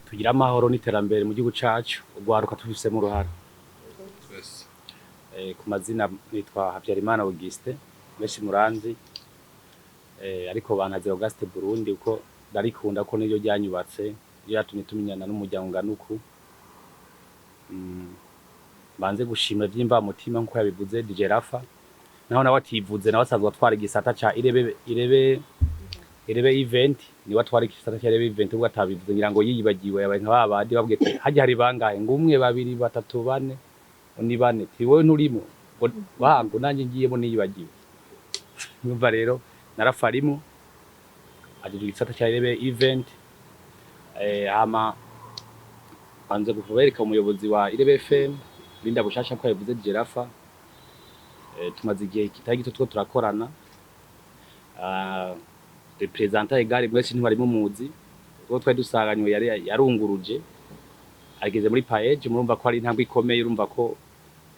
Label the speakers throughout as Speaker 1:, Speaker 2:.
Speaker 1: Tugira amahoro n'iterambere mu gihugu cacu, urwaruka tubifisemo uruhara. Ku mazina nitwa Habyarimana Auguste, benshi muranzi, ariko bantaze Auguste Burundi kuko ndarikunda, ko niryo ryanyubatse, niryo ryatumye tumenyana n'umuryango ungana uku. Banze gushima vy'imvamutima nkuko yabivuze DJ Rafa, naho nawe ativuze, nawe asanzwe atwara igisata ca Irebe Event. Niwe atwara igisata ca Irebe Event, ubwo atabivuze ngira ngo yiyibagiwe, yabaye nka babandi babwiye ati harya hari bangahe, ngo umwe, babiri, batatu, bane, ngo ni bane, ti wowe nturimo, ngo bango nanjye ngiyemo niyibagiwe. Numva rero narafarimu ajejwe igisata ca Irebe Event. Hama banze kubereka umuyobozi wa Irebe FM, Linda Bushasha, ko yabivuze DJ Rafa. Tumaze igihe kitari gito two turakorana. Représentant légal mwese ntibari mumuzi, kuko twari dusanganywe, yari yarunguruje ageze muri PAEEJ. Murumva ko ari intambwe ikomeye, urumva ko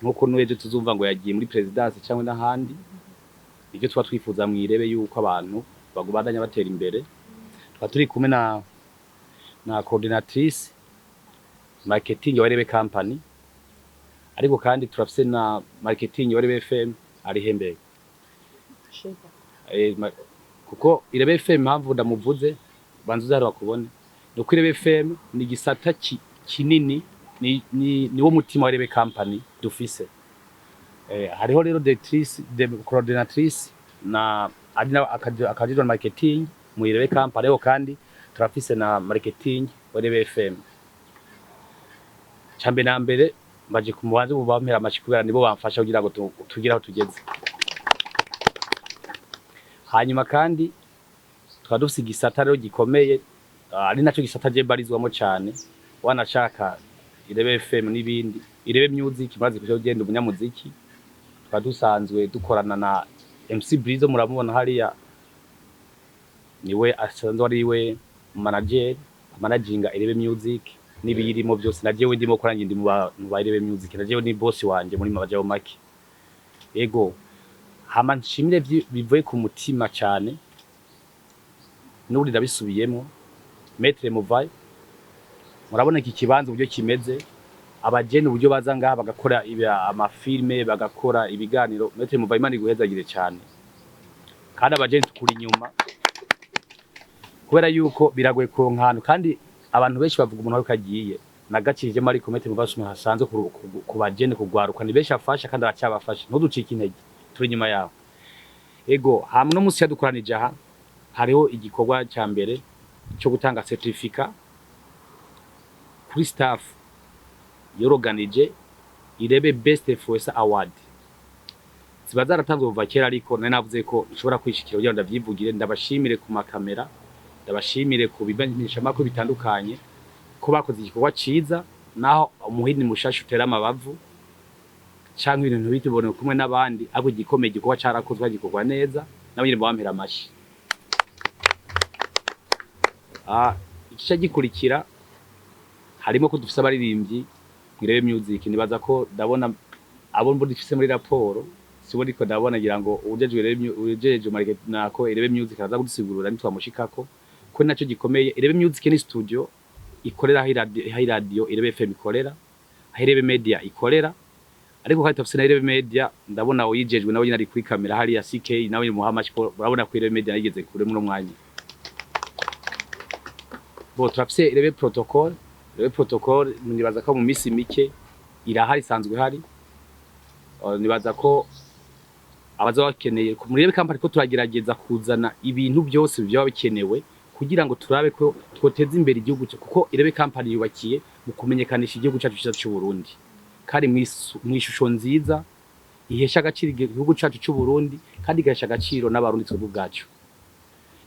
Speaker 1: nkuko n'ejo tuzumva ngo yagiye muri présidence cyangwa n'ahandi. Nibyo tuba twifuza mwirebe, yuko abantu bagubandanya batera imbere. Tukaba turi kumwe na coordinatrice marketing wa Irebe Company, ariko kandi turafise na marketing wa Irebe FM ari hembere. Kuko Irebe FM, impamvu ndamuvuze, banza uzari bakubone, nuko Irebe FM ni igisata kinini, ni wo mutima wa Irebe Company dufise. Hariho rero directrice de coordinatrice na ari na akajijwe na marketing mu Irebe Company, ariko kandi turafise na marketing wa Irebe FM. Cambe na mbere baje kumubanze bubampera amashi kubera nibo bamfasha kugira ngo tugire aho tugeze. Hanyuma kandi tukaba dufise igisata rero gikomeye, ari naco gisata je barizwamo cane, wanashaka Irebe FM n'ibindi, Irebe Music. Murazi kuja ugenda umunyamuziki, tukaba dusanzwe dukorana na MC Brizo, muramubona hariya, niwe asanzwe ari we manager managinga Irebe Music n'ibiyirimo byose. Na jewe ndimo kora, ndi mu bantu ba Irebe Music, na jewe ni boss wanje muri mabajaho make. Ego, hama nshimire bivuye ku mutima cyane, n'ubundi ndabisubiyemo, Maître Muvayo. Murabona iki kibanza uburyo kimeze, abajene uburyo baza ngaha bagakora amafilme, bagakora ibiganiro. Maître Muvayo, Imana iguhezagire cyane, kandi abajene tukuri inyuma, kubera yuko biragoye kuronka ahantu, kandi abantu benshi bavuga umuntu ariko agiye nagacijemo, ariko Maître Muvayo umuntu asanzwe ku bajene, kugwaruka ni benshi afasha kandi aracyabafasha. Ntuducike intege, turi inyuma yawe. Ego, hama no musi yadukoranije aha, hariho igikorwa cya mbere cyo gutanga certificat kuri staff yoroganije Irebe Best Influencer Award. Ziba zaratanzwe kuva kera, ariko nari navuze ko nshobora kwishikira kugira ngo ndavyivugire, ndabashimire ku makamera, ndabashimire ku bimenyeshamakuru bitandukanye ko bakoze igikorwa ciza. Naho umuhini mushasha utera amabavu canke ibintu bitubone kumwe n'abandi, ariko igikomeye, igikorwa carakozwe, gikorwa neza, nabo nyene bampera amashi. Igice gikurikira harimo ko dufise abaririmbyi mw'Irebe Music. Nibaza ko ndabona abo mbona dufise muri raporo, sibo, ariko ndabona ngira ngo uwujejwe market nako Irebe Music araza kudusigurira nitwamushikako, ko naco gikomeye. Irebe Music ni studio ikorera aho iradiyo Irebe FM ikorera, aho Irebe Media ikorera, ariko kandi turafise na Irebe Media. Ndabona uyijejwe nawe nyine ari kuri kamera hariya, CK, nawe muhamashi ko urabona ko Irebe Media yigeze kure muri mwanya. Bo turafise Irebe Protocol. Irebe Protocol nibaza ko mu misi mike irahari, isanzwe ihari. Nibaza ko abaza bakeneye muri Irebe Company ko turagerageza kuzana ibintu byose byaba bikenewe kugira ngo turabe ko twoteza imbere igihugu, kuko Irebe Company yubakiye mu kumenyekanisha igihugu cyacu cyiza cy'u Burundi, kandi mw'ishusho nziza ihesha agaciro igihugu cyacu cy'u Burundi, kandi igahesha agaciro n'Abarundi twebwe ubwacu.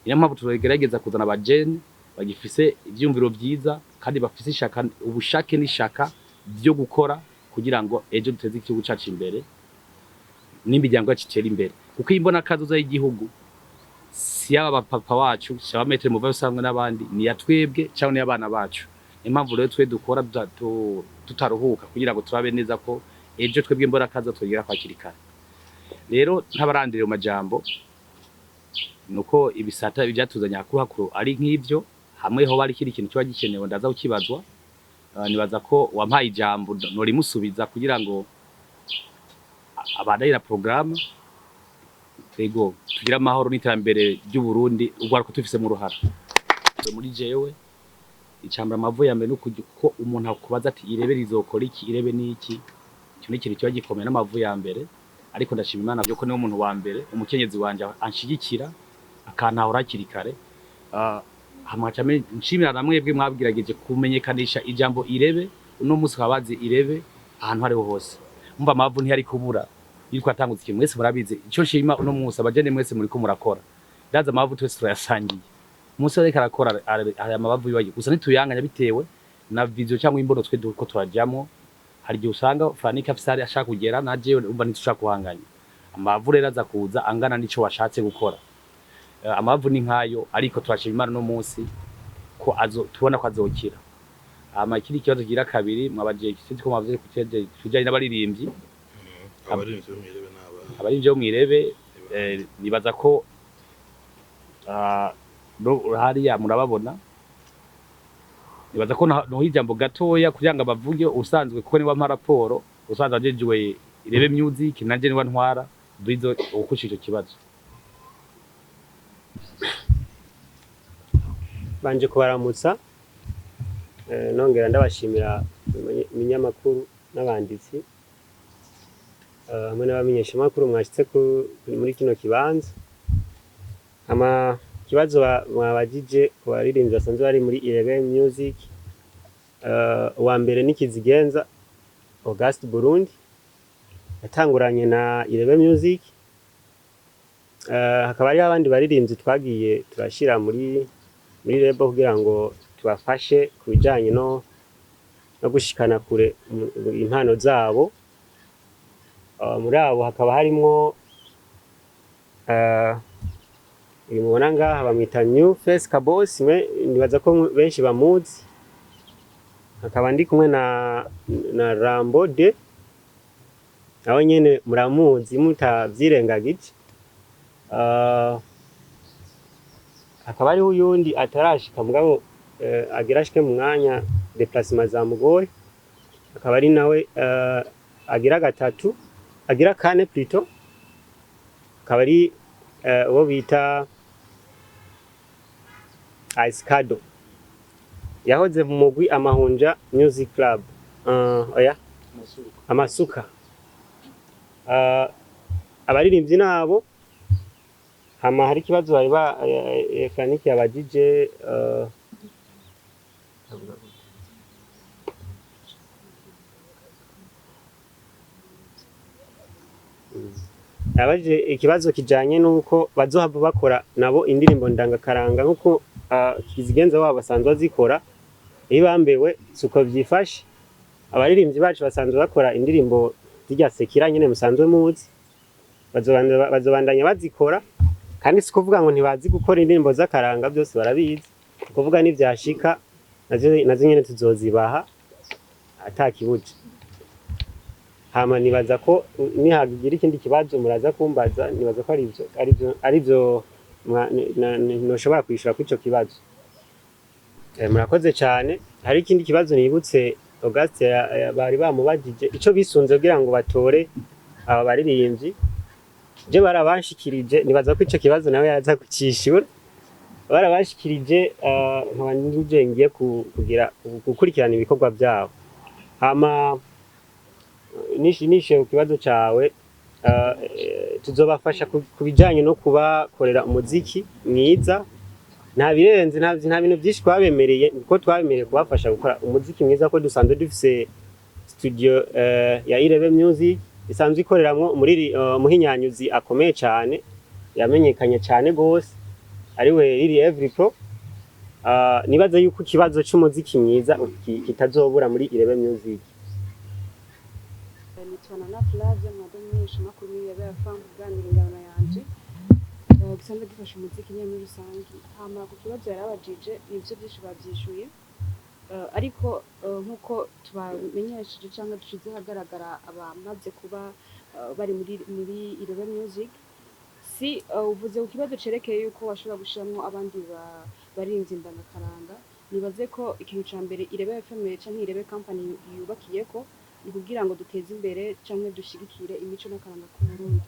Speaker 1: Niyo mpamvu tugerageza kuzana abajene bagifise ivyumviro vyiza kandi bafise ishaka, ubushake n'ishaka byo gukora, kugira ngo ejo duteze igihugu cyacu imbere n'imiryango yacu itere imbere, kuko iyi mbona kazoza y'igihugu si yaba papa wacu, si aba Maître Muvayo usangwe n'abandi, ni ya twebwe cyangwa ni abana bacu. Niyo mpamvu rero twe dukora tutaruhuka kugira ngo turabe neza ko ejo twebwe imbona kazoza twegera kwakiri kare. Rero ntabarandiriye mu majambo. Nuko ibisata ivyatuzanye hakuru hakuru ari nk'ivyo. Hamwe ho bari ikindi kintu kiba gikenewe, ndaza kukibazwa. Nibaza ko wampaye ijambo norimusubiza kugira ngo abandanye na programme. Ego, tugire amahoro n'iterambere ry'u Burundi, urwaruka tufisemo uruhara. Muri jewe icambere, amavu ya mbere nuko ko umuntu akubaza ati: "Irebe rizokora iki? Irebe n'iki?" Icyo ni ikintu kiba gikomeye n'amavu ya mbere. Ariko ndashima Imana yuko niwe muntu wa mbere, umukenyezi wanje, anshigikira akantahura hakiri kare. Hama nca nshimira na mwebwe mwabwirageje kumenyekanisha ijambo Irebe. Uno munsi bakaba bazi Irebe ahantu hariho hose. Umva, amavu ntiyari kubura yitwa atangutse ikintu, mwese murabizi. Icyo nshima uno munsi, abajene mwese muriko murakora, ndaza amavu twese turayasangiye. Umunsi ariko arakora hari amabavu yiwaye gusa, ntituyanganya bitewe na vision cyangwa imbono twe duko turajamwo. Hari igihe usanga Frank afise hari ashaka kugera, na jewe umva ntitushaka guhanganya. Amavu rero aza kuza angana n'ico washatse gukora. Amavu ni nkayo, ariko turashima Imana no munsi ko azo tubona ko azokira. Hama ikindi kibazo kigira kabiri mwabaje, sinzi ko mwavuze ku kijanye n'abaririmbyi.
Speaker 2: Abaririmbyi bo mw'Irebe n'aba
Speaker 1: Abaririmbyi bo mw'Irebe, nibaza ko hariya murababona. Nibaza ko noha ijambo gatoya kugira ngo bavuge usanzwe, kuko niwe ampa raporo usanzwe ajejwe Irebe Music, nanje niwe ntwara bizo ukusha ico kibazo.
Speaker 3: Banje kubaramutsa, nongera ndabashimira ibinyamakuru n'abanditsi, hamwe n'abamenyeshamakuru mwashitse muri kino kibanza. Ama kibazo mwabajije ku baririmbyi basanzwe bari muri Irebe Music, uwa mbere ni Kizigenza Auguste Burundi, yatanguranye na Irebe Music. Hakaba hariho abandi baririmbyi twagiye turashira muri label kugira ngo tubafashe ku bijanye no gushikana kure impano zabo. Muri abo hakaba harimwo uyu mubona ngaha, bamwita New Face Kabos, mwe nibaza ko benshi bamuzi. Hakaba ndi kumwe na Rambo de, nawe nyene muramuzi mutavyirengagije. Hakaba hariho uyundi atarashika, mugabo agira ashike mu mwanya, déplacement zamugoye, akaba ari nawe agira gatatu, agira kane plutôt, akaba ari uwo bita Ice yahoze mu mugwi Amahunja Music Club, oya, Amasuka. Abaririmbyi nabo. Hama hari ikibazo bari ba Frank yabajije, yabajije ikibazo kijanye n'uko bazohava bakora nabo indirimbo ndangakaranga nk'uko Kizigenza wabo basanzwe bazikora. Iyo bambewe suko vyifashe, abaririmbyi bacu basanzwe bakora indirimbo zirya sekira nyene musanzwe muzi, bazobandanya bazikora. Kandi si kuvuga ngo ntibazi gukora indirimbo z'akaranga, byose barabizi. Ni kuvuga nivyashika nazo nyene tuzozibaha atakibuja. Hama nibaza ko nihagira ikindi kibazo muraza kumbaza. Nibaza ko arivyo noshobora kwishura kuri ico kibazo. Murakoze cyane. Hari ikindi kibazo nibutse Auguste bari bamubajije, ico bisunze kugira ngo batore aba baririmbyi. Je barabashikirije, nibaza ko ico kibazo nawe yaza kucishura. Barabashikirije, nkaba nije ngiye kugira gukurikirana ibikorwa byabo. Hama nishe ku kibazo cawe, tuzobafasha ku bijanye no kubakorera umuziki mwiza. Nta birenze, nta bintu byinshi twabemereye, kuko twabemereye kubafasha gukora umuziki mwiza, ko dusanzwe dufise studio ya Irebe Music isanzwe ikoreramwo muri umuhinyanyuzi akomeye cyane, yamenyekanye cyane gose, ariwe Lily Every Pro. Nibaza yuko ikibazo c'umuziki mwiza kitazobura muri Irebe Music.
Speaker 4: Nitwa Nana Flavia, mwade umumenyeshamakuru w'Irebe FM, kuganira injyana yanje gisanzwe gifasha umuziki nyene muri rusange. Hama ku kibazo yarabajije, nivyo byinshi bavyishuye. Ariko nk'uko tubamenyesheje cyangwa dushize ahagaragara abamaze kuba bari muri Irebe Music, Merci. Uvuze ku kibazo cerekeye yuko washobora gushiramwo abandi barinzi ndangakaranga. Nibaze ko ikintu ca mbere Irebe FM canke Irebe Company yubakiyeko ni kugira ngo duteze imbere canke dushigikire imico n'akaranga k'u Burundi.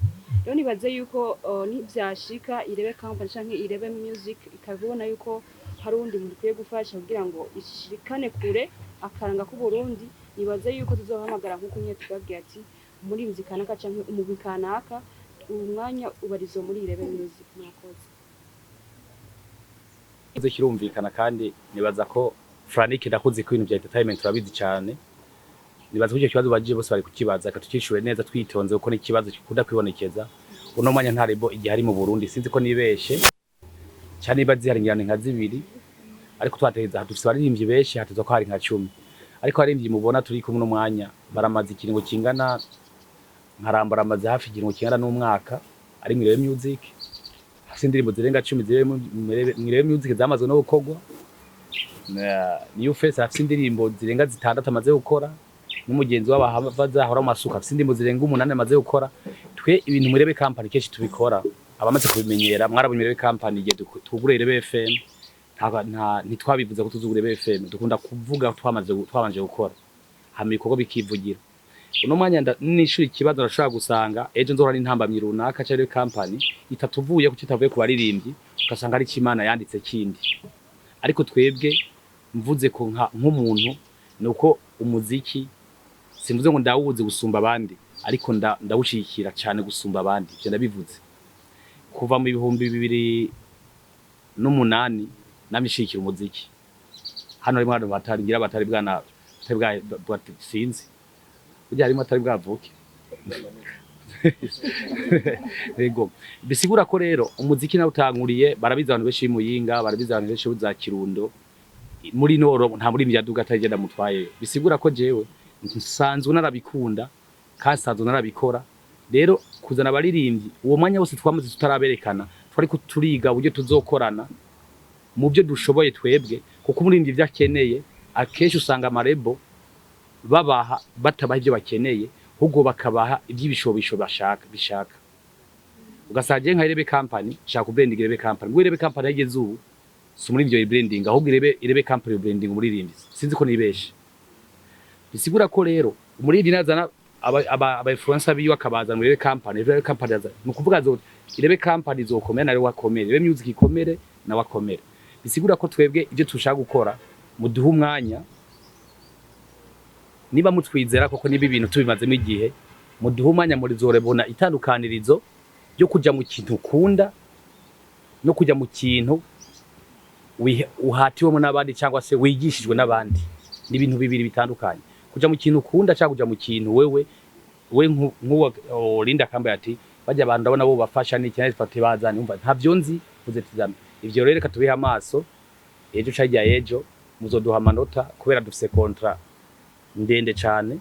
Speaker 4: Rero nibaze yuko nivyashika Irebe Company canke Irebe Music ikabona yuko hari uwundi muntu ukwiye gufasha kugira ngo ishikane kure akaranga k'u Burundi, nibaze yuko tuzohamagara nk'uko nyene tubabwiye ati umuririmbyi kanaka canke umugwi kanaka, umwanya ubarizwa muri Irebe Music. Murakoze.
Speaker 1: Ikibazo kirumvikana, kandi nibaza ko Frank ndakuzi ko ibintu bya entertainment turabizi cyane. Nibaza ko icyo kibazo bagiye bose bari kukibaza, reka tukishure neza twitonze, kuko ni ikibazo gikunda kwibonekeza. Uno mwanya nta label igihari mu Burundi, sinzi ko nibeshe cyane niba zihari, ngira ni nka zibiri, ariko twategeza dufise abaririmbyi benshi, hatezwa ko hari nka 10. Ariko abaririmbyi mubona turi kumwe uno mwanya baramaze ikiringo kingana, nkarambara amaze hafi ikiringo kingana n'umwaka ari mw'Irebe Music, hafise indirimbo zirenga 10 ziri mw'Irebe Music zamazwe no gukorwa. New Face afise indirimbo zirenga zitandatu amaze gukora, n'umugenzi w'abahava mu masuka afise indirimbo zirenga umunani amaze gukora. Twe ibintu mw'Irebe Company kenshi tubikora, abamaze kubimenyera mwarabonye Irebe Company igihe twugura Irebe FM, nta ntitwabivuze ko tuzugura Irebe FM. Dukunda kuvuga twamaze twabanje gukora, hama ibikorwa bikivugira. Uno mwanya nishuri ikibazo, arashobora gusanga ejo nzohora n'intambamyi runaka cyangwa company itatuvuye ko kitavuye ku baririmbyi, ugasanga ari Imana yanditse kindi. Ariko twebwe mvuze ko nk'umuntu nuko umuziki, simvuze ngo ndawuzi gusumba abandi, ariko ndawushigikira cyane gusumba abandi. Ivyo ndabivuze kuva mu 2008 namishikira umuziki. Hano harimo abantu batari ngira batari bwana batari bwa sinzi burya harimo atari bwavuke. Yego, bisigura ko rero umuziki nawe utankuriye. Barabizi abantu benshi b'Imuyinga, barabizi abantu benshi za Kirundo, muri Noro nta muri myaduga atagenda mutwayeyo. Bisigura ko jewe nsanzwe narabikunda kandi nsanzwe narabikora. Rero kuzana abaririmbyi, uwo mwanya wose twamaze tutaraberekana, twari turiga uburyo tuzokorana mu byo dushoboye twebwe, kuko umuririmbyi ibyo akeneye akenshi usanga ama label babaha batabaha ibyo bakeneye, ahubwo bakabaha iby'ibishobisho bashaka bishaka. Ugasanga je nka Irebe Company shaka kubranding Irebe Company, ngo Irebe Company yageze ubu si muri ivyo branding, ahubwo Irebe Company branding umuririmbyi. Sinzi ko nibeshe. Bisigura ko rero umuririmbyi nazana aba influencer biwe akabaza muri Irebe Company, Irebe Company aza ni ukuvuga zo Irebe Company izokomera nawe wakomere, Irebe Music ikomere nawe akomere. Bisigura ko twebwe ibyo tushaka gukora, muduhe umwanya, niba mutwizera koko, niba ibintu tubimazemo igihe, muduhe umwanya, muzorebona itandukanirizo ryo kuja mu kintu ukunda no kuja mu kintu uhatiwemo n'abandi cyangwa se wigishijwe n'abandi. Ni ibintu bibiri bitandukanye, kuja mu kintu ukunda cyangwa kuja mu kintu wewe we nk'uwo Linda kambaye ati bajya abantu ndabona bo bafasha n'iki fate bazani, umva ntavyo nzi uze tizame. Ivyo rero reka tubihe amaso ejo canke ejo muzoduha amanota, kubera dufise contrat ndende cane.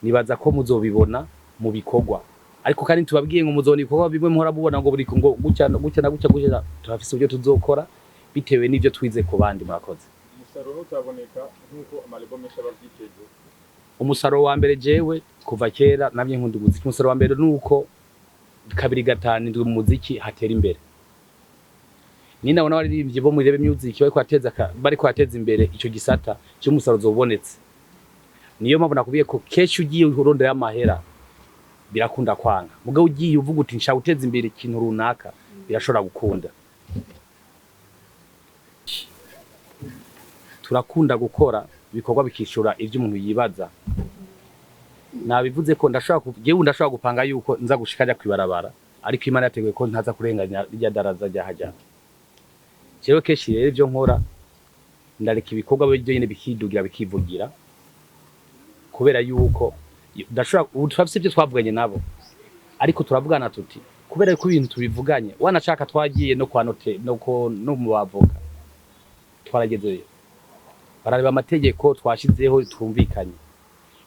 Speaker 1: Nibaza ko muzobibona mu bikorwa, ariko kandi tubabwiye ngo muzobona ibikorwa bimwe muhora mubona ngo buri ngo gutya gutya na gutya gutya. Turafise uburyo tuzokora bitewe n'ivyo twize ku bandi. Murakoze.
Speaker 5: Umusaruro utaboneka nk'uko ama label menshi aba avyiteze?
Speaker 1: Umusaruro wa mbere, jewe kuva kera namye nkunda umuziki, umusaruro wa mbere nuko 257 mu muziki hatera imbere. Ni nabona abaririmbyi bo muri Irebe Music bariko bateza imbere ico gisata cy'umusaruro uzobonetse. Niyo mpamvu nakubwiye ko kenshi ugiye urondera amahera birakunda kwanga, mugabo ugiye uvuga uti nshaka guteza imbere ikintu runaka, birashobora gukunda. Turakunda gukora ibikorwa bikishura ivyo umuntu yibaza. Nabivuze ko ndashobora jewe ndashobora gupanga yuko nza gushika ajya kwibarabara, ariko Imana yateguye ko ntaza kurenganya rya daraza rya hajya. Jewe kenshi rero ivyo nkora ndareka ibikorwa byo nyene bikidugira bikivugira, kubera yuko ndashobora ubu turafise ibyo twavuganye nabo, ariko turavugana tuti kubera ko ibintu tubivuganye wanashaka twagiye no kwa note no ko no mu bavoka twaragezeyo, barareba amategeko twashizeho twumvikanye.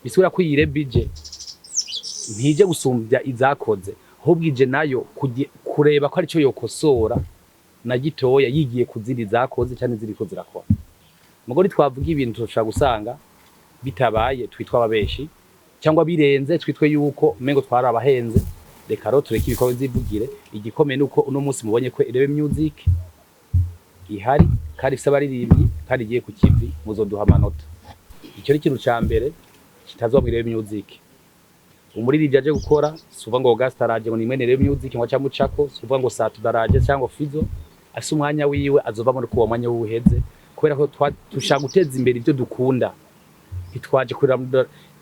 Speaker 1: Bisubira ko iyi rebije ntije gusumbya izakoze, ahubwo ije nayo kureba ko arico yokosora na gitoya yigiye ku zindi zakoze cyane ziriko zirakora. Mugori twavuga ibintu tushobora gusanga bitabaye, twitwa ababeshi, cyangwa birenze twitwe yuko umengo twari abahenze. Reka rero tureke ibikorwa vyivugire. Igikomeye nuko uno munsi mubonye ko Irebe Music ihari kandi ifise abaririmbyi kandi igiye ku kivi, muzoduha amanota. Icyo ni ikintu ca mbere kitazoba mu Irebe Music. Umuririmbyi aje gukora, si uvuga ngo Augusta araje ngo ni mwene Irebe Music ngo aca mucako, si uvuga ngo Satuda araje cyangwa Fizo, afise umwanya wiwe, azovamo no kuwo mwanya wuheze, kubera ko dushaka guteza imbere ibyo dukunda. Ntitwaje kurira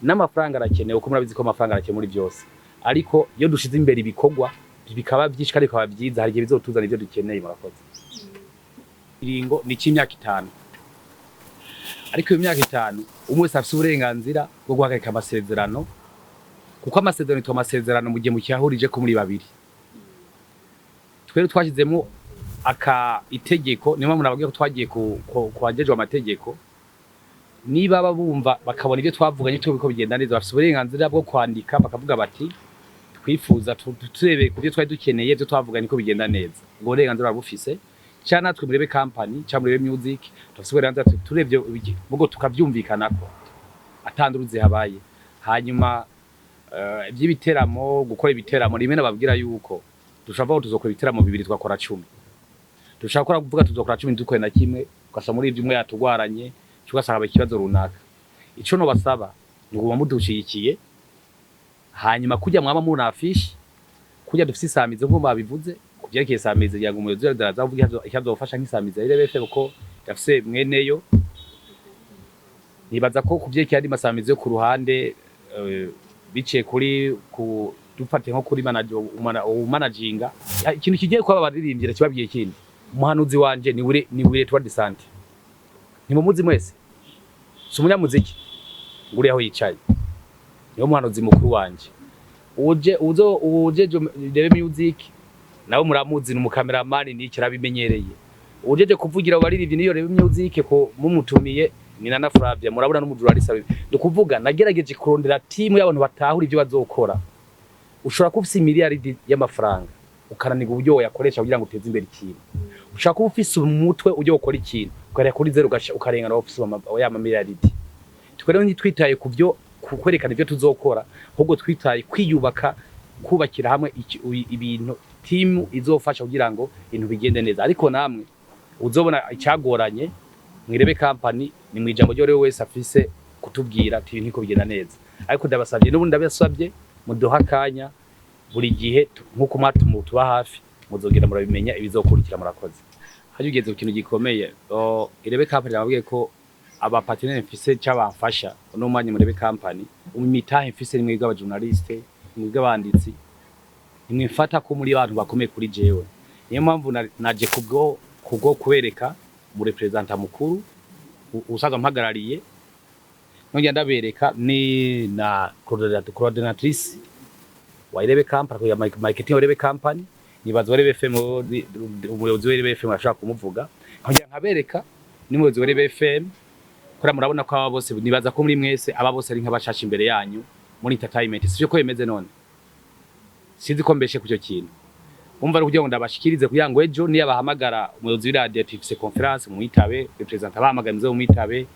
Speaker 1: n'amafaranga arakenewe, kuko murabizi ko amafaranga arakenewe muri byose, ariko iyo dushize imbere ibikorwa bikaba byinshi kandi bikaba byiza, hari igihe bizotuzana ibyo dukeneye. Murakoze. Iringo ni cy'imyaka 5, ariko iyo myaka 5 umwe wese afise uburenganzira bwo guhagarika amasezerano, kuko amasezerano yitwa amasezerano mu gihe mukiyahurije ko muri babiri. Twere twashyizemo aka itegeko, niyo mpamvu nababwiye ko twagiye ku bajejwe amategeko. Niba bumva bakabona ibyo twavuganye ko bigenda neza, bafise uburenganzira bwo kwandika bakavuga bati twifuza turebeye ku byo twari dukeneye, ibyo twavuganye ko bigenda neza. Ubwo burenganzira barabufise. Cyangwa natwe murebe company cyangwa murebe music, turafise uburenganzira turebye ubwo tukavyumvikanako atanduruzi habaye. Hanyuma iby'ibiteramo, gukora ibiteramo, rimwe nababwira yuko dushobora kuvuga tuzokora ibiteramo 2 twakora 10, dushobora kuvuga tuzokora 10 dukore na kimwe, ugasanga muri ibyo umwe yatugwaranye, ugasanga haba ikibazo runaka. Ico no basaba ni ukuba mudushigikiye, hanyuma kujya mwaba muna afishi kujya dufise isamizo nko babivuze kuvyerekeye isamizo, kugira ngo umuyobozi araza avuge icyo azofasha nk'isamizo ya Irebe FM, ko yafise mweneyo. Nibaza ko kuvyerekeye andi masamizo yo ku ruhande, biciye kuri ku dufate nko kuri manager, umanaginga ikintu kigiye kuba abaririmbyi kibabwiye kindi. Umuhanuzi wanje ni wire, ni wire Etoile de Sante, ntimumuzi mwese, si umunyamuziki nguri aho yicaye, niwo muhanuzi mukuru wanje. Uje uzo ujeje Irebe Music nawe muramuzi, ni umukameramani niki arabimenyereye. Ujeje kuvugira abaririmbyi niyo Irebe Music ko mumutumiye ni Nana Flavia, murabona n'umujuralista. Ni ukuvuga nagerageje kurondera timu y'abantu batahura ibyo bazokora. Ushobora kuba ufise miliyaridi y'amafaranga ukananirwa uburyo woyakoresha kugira ngo uteze imbere ikintu. Ushobora kuba ufise umutwe ujya gukora ikintu ukareba kuri zero ukarengana ufise ya mamiliyaridi. Twe rero ntitwitaye ku byo kwerekana ibyo tuzokora, ahubwo twitaye kwiyubaka, kubakira hamwe ibintu, timu izofasha kugira ngo ibintu bigende neza. Ariko namwe uzobona icyagoranye mwirebe company, ni mu ijambo ryo wese afise kutubwira ati ibintu bigenda neza. Ariko ndabasabye, n'ubundi ndabasabye, muduha akanya buri gihe nkuko mwatumu tuba hafi, muzogera murabimenya ibizokurikira. Murakoze. Haje ugeze ku kintu gikomeye, Irebe company, nababwiye ko aba partenaire mfise cyabamfasha uno mwanya murebe company, imitahe mfise ni mwebwe abajournaliste, mwebwe abanditsi, nimwifata ko muri bantu bakomeye kuri jewe. Niyo mpamvu naje kubwo kubereka mu representant mukuru usaga mpagarariye, nongera ndabereka ni na coordinatrice wa Irebe company ya marketing wa Irebe company. Nibaza wa Irebe FM, umuyobozi wa Irebe FM ashaka kumuvuga, nkongera nkabereka n'umuyobozi wa Irebe FM. Kuri murabona ko aba bose, nibaza ko muri mwese aba bose ari nk'abashasha imbere yanyu muri entertainment, sivyo ko bimeze? None sinzi ko mbeshe kucyo kintu umva ari kugira ngo ndabashikirize, kugira ngo ejo niyo abahamagara umuyobozi w'iradio ati mfise conference mwitabe, representant abahamagara muze mumwitabe,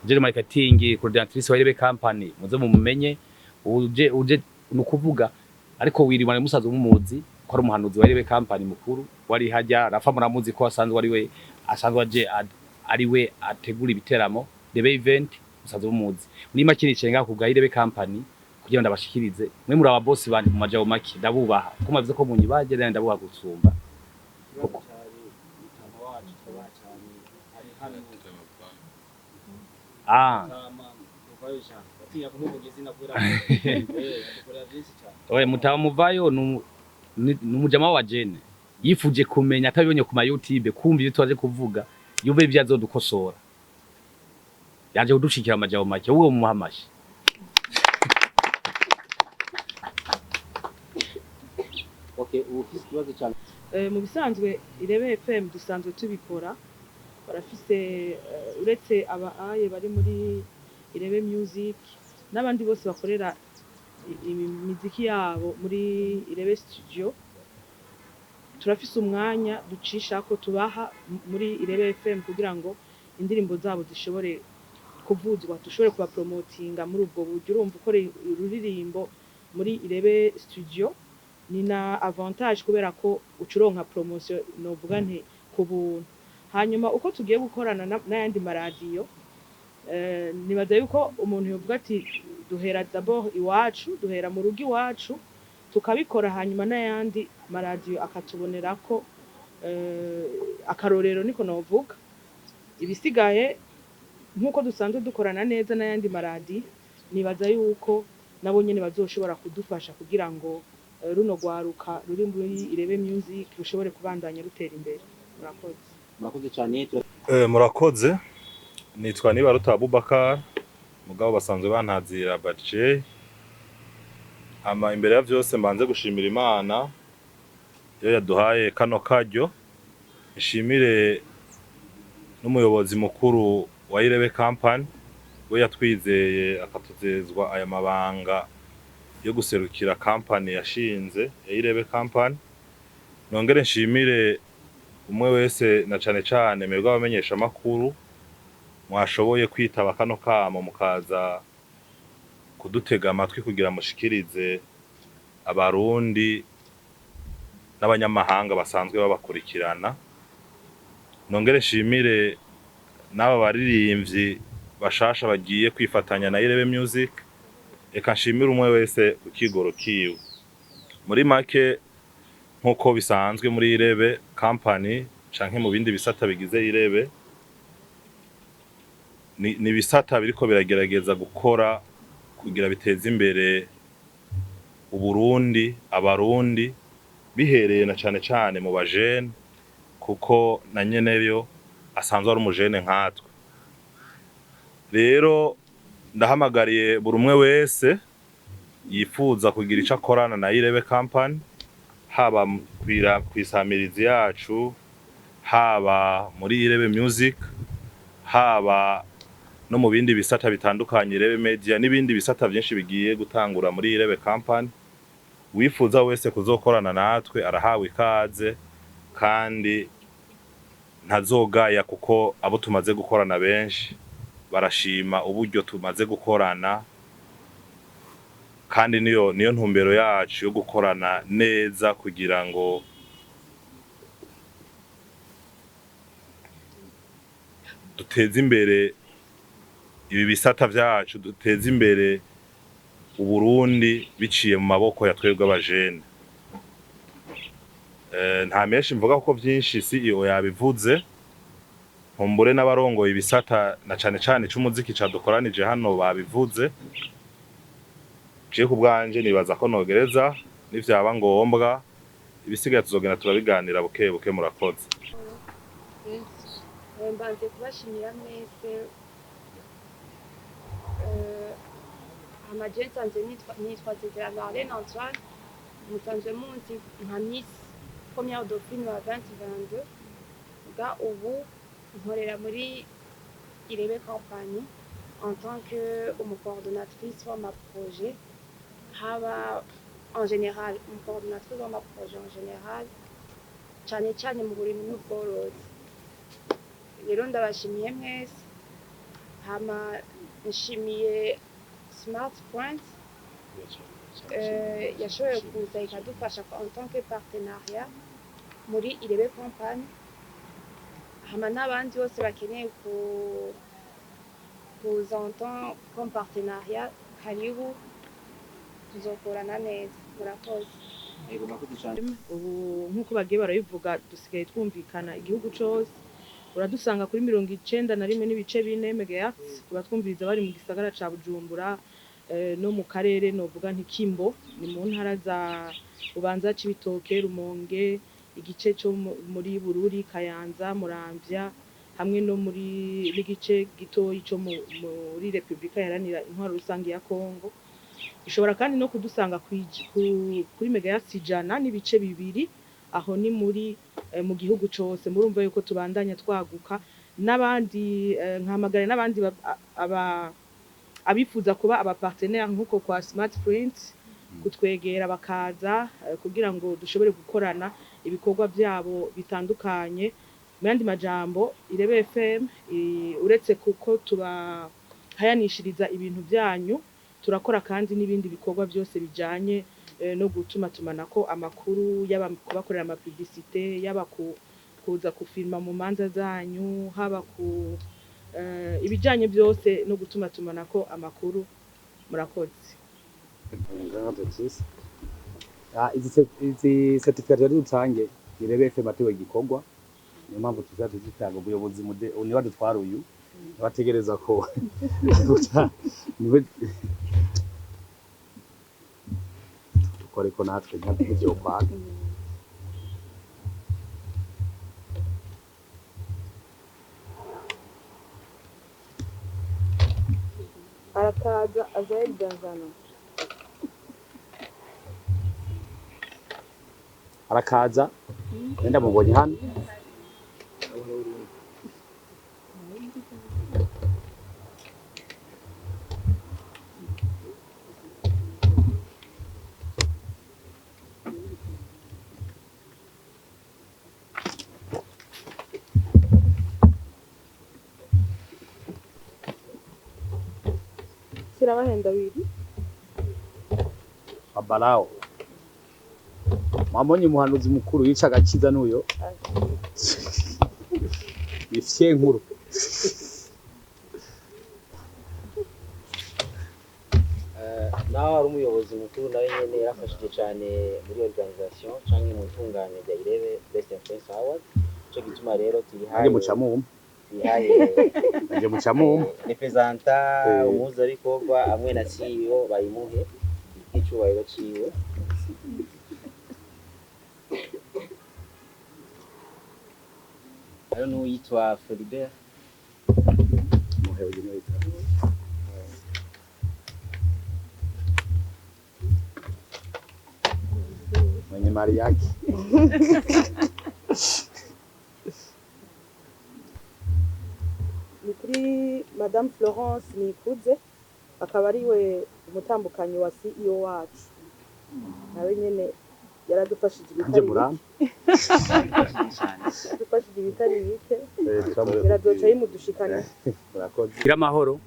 Speaker 1: uje marketing coordinatrice wa Irebe company muze mumumenye, uje nukuvuga. Ariko wirima musaza umuzi ko ari umuhanuzi wa Irebe company mukuru wari hajya Rafa, muramuzi ko asanzwe ari we asanzwe aje ari we ategura ibiteramo Irebe event, musaza umuzi. Muri make nicaye ngaho kubwa Irebe company kugira ngo ndabashikirize. Mwe muri aba boss bandi mu majabo make ndabubaha, ko mavuze ko munyibaje rero ndabubaha gusumba. Oye mutaba muvayo numujama wa jene yifuje kumenya atabibonye ku ma YouTube, kumva ibyo twaje kuvuga, yumve ibyo azodukosora, yaje kudushikira amajabo make, uwo mumuhamashi.
Speaker 6: Okay, ubu ufise ikibazo cyane.
Speaker 7: Mu bisanzwe Irebe FM dusanzwe tubikora, barafise uretse aba aye bari muri Irebe Music n'abandi bose bakorera imiziki yabo muri Irebe Studio, turafise umwanya ducisha ko tubaha muri Irebe FM kugira ngo indirimbo zabo zishobore kuvuzwa, dushobore kubapromotinga muri ubwo buryo. Urumva ukora ururirimbo muri Irebe Studio Ni na avantage kubera ko ucuronka promotion, novuga nti ku buntu. Hanyuma uko tugiye gukorana n'ayandi maradiyo, nibaza yuko umuntu yovuga ati duhera d'abord iwacu, duhera mu rugo iwacu tukabikora, hanyuma n'ayandi maradiyo akatubonerako akarorero, niko novuga. Ibisigaye, nk'uko dusanzwe dukorana neza n'ayandi maradiyo, nibaza yuko nabo nyene bazoshobora kudufasha kugira ngo runo rwaruka ruri muri Irebe Music rushobore kubandanya rutera imbere. Murakoze.
Speaker 6: Murakoze cyane.
Speaker 2: Murakoze. nitwa Nibaruta Abubakar, mugabo basanzwe bantazira Badje. Ama imbere ya vyose mbanze gushimira Imana iyo yaduhaye kano karyo, nshimire n'umuyobozi mukuru wa Irebe Company, we yatwizeye akatuzezwa aya mabanga yo guserukira company yashinze ya Irebe Company. Nongere nshimire umwe wese, na cane cane mwebwe abamenyesha makuru mwashoboye kwitaba kano kamo, mukaza kudutega amatwi kugira mushikirize Abarundi n'abanyamahanga basanzwe babakurikirana. Nongere nshimire n'aba baririmbyi bashasha bagiye kwifatanya na Irebe Music. Eka nshimire umwe wese ku kigoro kiwe. Muri make, nk'uko bisanzwe muri Irebe Company canke mu bindi bisata bigize Irebe, ni ibisata biriko biragerageza gukora kugira biteze imbere Uburundi, Abarundi, bihereye na cane cane mu bajene, kuko na nyeneyo asanzwe ari umujene nkatwe. Rero ndahamagariye buri umwe wese yifuza kugira ico akorana na Irebe Company, haba kw'isamirizi yacu, haba muri Irebe Music, haba no mu bindi bisata bitandukanye, Irebe Media n'ibindi bisata vyinshi bigiye gutangura muri Irebe Company. Wifuza wese kuzokorana natwe arahawe ikaze, kandi ntazogaya, kuko abo tumaze gukorana benshi barashima uburyo tumaze gukorana, kandi niyo ntumbero yacu yo gukorana neza kugira ngo duteze imbere ibi bisata vyacu, duteze imbere Uburundi biciye mu maboko ya twebwe abajene. Nta menshi mvuga kuko vyinshi CEO yabivuze, nkumbure n'abarongoye ibisata na cane cane c'umuziki cadukoranije hano babivuze. Je ku bwanje nibaza ko nogereza, nivyaba ngombwa ibisigaye tuzogenda turabiganira buke buke. Murakoze.
Speaker 8: Mbanze kubashimira mwese. Amaje nsanzwe nitwa Nzezera Marlene Antoine, musanzwe munzi nka Miss Première Dauphine wa 2022. Ga ubu nkorera muri Irebe Company en tant que umucoordonnatrice w'amaprojet, haba en général umucoordonnatrice w'amaprojet en général, cane cane mu burimyi n'ubworozi. Rero ndabashimiye mwese. Hama nshimiye Smart Point yashoboye kuza ikadufasha en tant que partenariat muri Irebe Company, hama n'abandi bose bakeneye kuza en tant comme partenariat, karibu, tuzokorana neza. Murakoze.
Speaker 6: Yego, murakoze cyane.
Speaker 7: Ubu nk'uko bagiye barabivuga, dusigaye twumvikana igihugu cose. Uradusanga kuri 91.4 megahertz kubatwumviriza bari mu gisagara ca Bujumbura, no mu karere novuga nti Kimbo, ni mu ntara za Bubanza, Cibitoke, Rumonge, igice co muri Bururi, Kayanza, Muramvya, hamwe no muri n'igice gitoyi co muri Republika Iharanira Intwaro Rusange ya Kongo. Ushobora kandi no kudusanga kuri megahertz 100.2, aho ni muri mu gihugu cose. Murumva yuko tubandanya twaguka. N'abandi, nkahamagara n'abandi abifuza kuba aba partenaire nk'uko kwa Smart Print, kutwegera bakaza, kugira ngo dushobore gukorana ibikorwa byabo bitandukanye. Mu yandi majambo, Irebe FM, uretse kuko tubahayanishiriza ibintu byanyu, turakora kandi n'ibindi bikorwa byose bijanye no gutumatumanako amakuru, yaba kubakorera ama publicité, yaba kuza kufilma mu manza zanyu, haba ku ibijanye byose no gutumatumanako amakuru. Murakoze.
Speaker 1: Izi certificate rero dutange, Irebe FM atewe igikorwa, niyo mpamvu tuza tuzitanga. Ubuyobozi mude niba dutwara uyu nibategereza ko niwe dukore ko natwe ntabyo kwanga.
Speaker 7: Arakaza Azael Benjamin.
Speaker 1: Arakaza, nenda mubonye hano.
Speaker 7: Kirabahenda biri.
Speaker 1: Babalao mwabonye umuhanuzi mukuru yica agakiza n'uyo ifye nkuru.
Speaker 6: Naho ari umuyobozi mukuru, nawe nyene yarafashije cyane muri organisation canke mu itunganya rya Irebe Best Influencer Award. Ico gituma rero tuyihaye
Speaker 1: nanjye mucamumpa
Speaker 6: tuyihaye
Speaker 1: nanjye mucamumpa
Speaker 6: représentant umuhuzabikorwa hamwe na CEO bayimuhe nk'icubahiro ciwe. Hariho n'uwitwa Floribert.
Speaker 1: Muhe uyu niwe yitwa. Mwenye mali yake.
Speaker 7: Ni kuri Madame Florence Nikuze, akaba ari we umutambukanyi wa CEO wacu, nawe nyene yaradufashije
Speaker 1: Nanjye
Speaker 7: ibitari bike.
Speaker 1: murampa.
Speaker 7: Yaradufashije ibitari bike.
Speaker 1: Turamuha.
Speaker 7: Birazoca bimudushikana.
Speaker 1: Murakoze. Gira amahoro.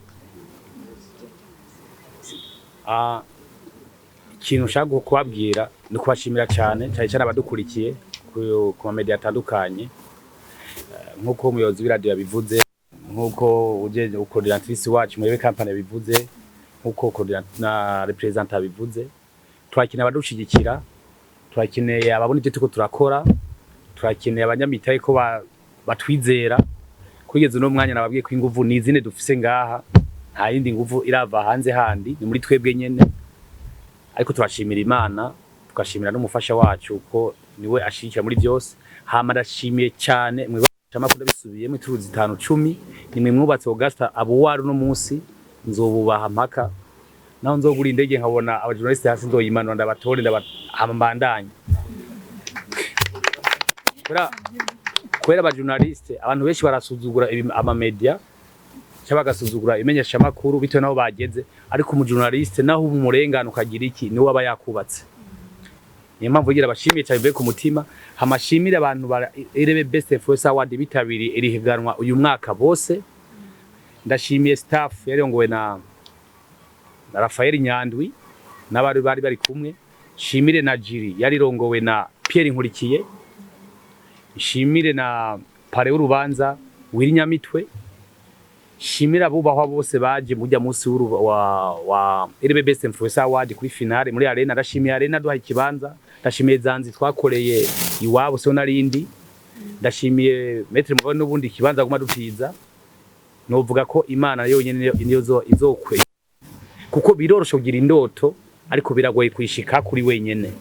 Speaker 1: Ikintu nshaka kubabwira ni ukubashimira cyane cyane cyane abadukurikiye ku mamedia atandukanye. Nk'uko umuyobozi w'iradiyo yabivuze, nk'uko uje coordinatrice wacu muri company yabivuze, nk'uko na représentant yabivuze, turakeneye abadushigikira, turakeneye ababona ibyo turiko turakora, turakeneye abanyamitahe ko batwizera. Kugeza uno mwanya nababwiye ko inguvu ni izine dufise ngaha, nta yindi nguvu irava hanze handi, ni muri twebwe nyene. Ariko turashimira Imana, tugashimira n'umufasha wacu ko niwe ashigikira muri byose. Hama ndashimiye cyane mwe amakuru, bisubiyemo ituru zitanu cumi, nimwe mwubatse Augusta abuwari. Uno munsi nzobubaha mpaka naho nzogura indege nkabona abajournaliste hasi, nzoyimanura ndabatore hama mbandanye. Kubera abajournaliste, abantu benshi barasuzugura amamedia cyangwa bagasuzugura imenyeshamakuru bitewe n'aho bageze, ariko umujournaliste naho umurengana ukagira iki, niwe aba yakubatse. Niyo mpamvu ngira abashimiye cyane bivuye ku mutima. Hamashimire abantu ba Irebe Best Influencer Award bitabiriye iri higanwa uyu mwaka bose. Ndashimiye staff yarongowe na Rafael Nyandwi n'abari bari kumwe. Shimire na jury yarirongowe na Pierre Nkurikiye. Shimire na parrain w'urubanza Wirinyamitwe. Shimira abubahwa bose baje mujya munsi wa Irebe Best Influencer Award kuri finale muri arena. Ndashimiye arena duha ikibanza, ndashimiye Zanzi twakoreye iwabo so narindi, ndashimiye Maître Mugabo n'ubundi ikibanza guma dutiza. Novuga ko Imana yonyene niyo izokwe, kuko biroroshe kugira indoto ariko biragoye kuyishika kuri wenyene.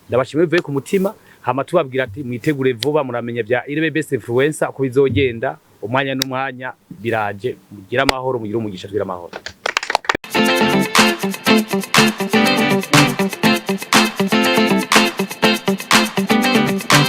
Speaker 1: Ndabashimiye bivuye ku mutima. Hama tubabwira ati mwitegure vuba, muramenya bya Irebe Best Influencer uko bizogenda, umwanya n'umwanya biraje. Mugire amahoro, mugire umugisha, tugire amahoro.